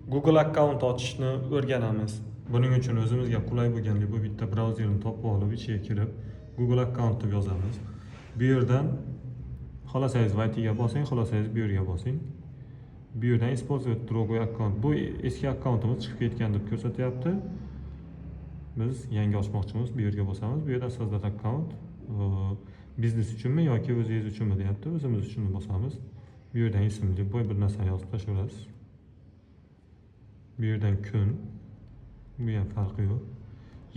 Google akkaunt ochishni o'rganamiz. Buning uchun o'zimizga qulay bo'lgan bu bitta brauzerni topib olib, ichiga kirib, Google akkaunt deb yozamiz. Bu yerdan xohlasangiz Vaytiga bosing, xohlasangiz bu yerga bosing. Bu yerdan использовать другой аккаунт. Bu eski akkauntimiz chiqib ketgan deb ko'rsatyapti. Biz yangi ochmoqchimiz, bu yerga bosamiz. Bu yerdan создать аккаунт, biznes uchunmi yoki o'zingiz uchunmi deyapti. O'zimiz uchun bosamiz. Bu yerdan ism deb bir narsani yozib tashlayverasiz. Bu yerdan kun, bu ham farqi yo'q.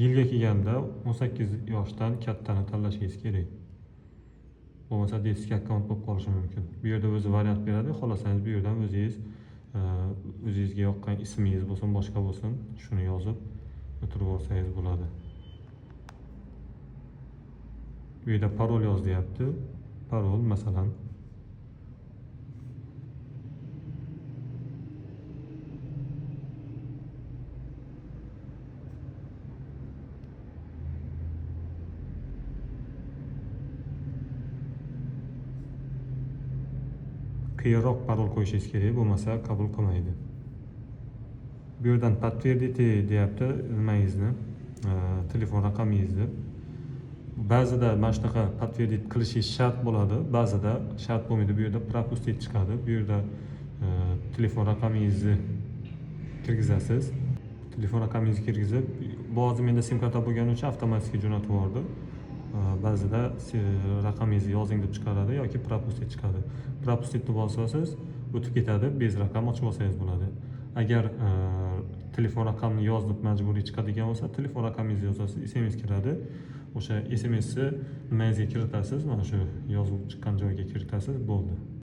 Yilga kelganda 18 yoshdan kattani tanlashingiz kerak. Bo'lmasa детский akkaunt bo'lib qolishi mumkin. Bu yerda o'zi variant beradi. Xohlasangiz bu yerdan o'zingiz o'zingizga yoqqan ismingiz bo'lsin, boshqa bo'lsin, shuni yozib o'tirib olsangiz bo'ladi. Bu yerda parol yoz deyapti. Parol masalan qiyinroq parol qo'yishingiz kerak, bo'lmasa qabul qilmaydi. Bu yerdan подтвердите deyapti nimangizni, telefon raqamingizni. Ba'zida mana shunaqa подтвердить qilishingiz shart bo'ladi, ba'zida shart bo'lmaydi. Bu yerda пропустить chiqadi. Bu yerda telefon raqamingizni kirgizasiz. Telefon raqamingizni kirgizib, bu hozir menda sim karta bo'lgani uchun avtomatik jo'natib yubordi. Ba'zida raqamingizni yozing deb chiqaradi yoki пропустить chiqadi. Пропустить deb bosasiz, o'tib ketadi, без raqam ochib olsangiz bo'ladi. Agar telefon raqamini yoz deb majburiy chiqadigan bo'lsa, telefon raqamingizni yozasiz, SMS kiradi. O'sha SMSni nimangizga kiritasiz, mana shu yozib chiqqan joyga kiritasiz, bo'ldi.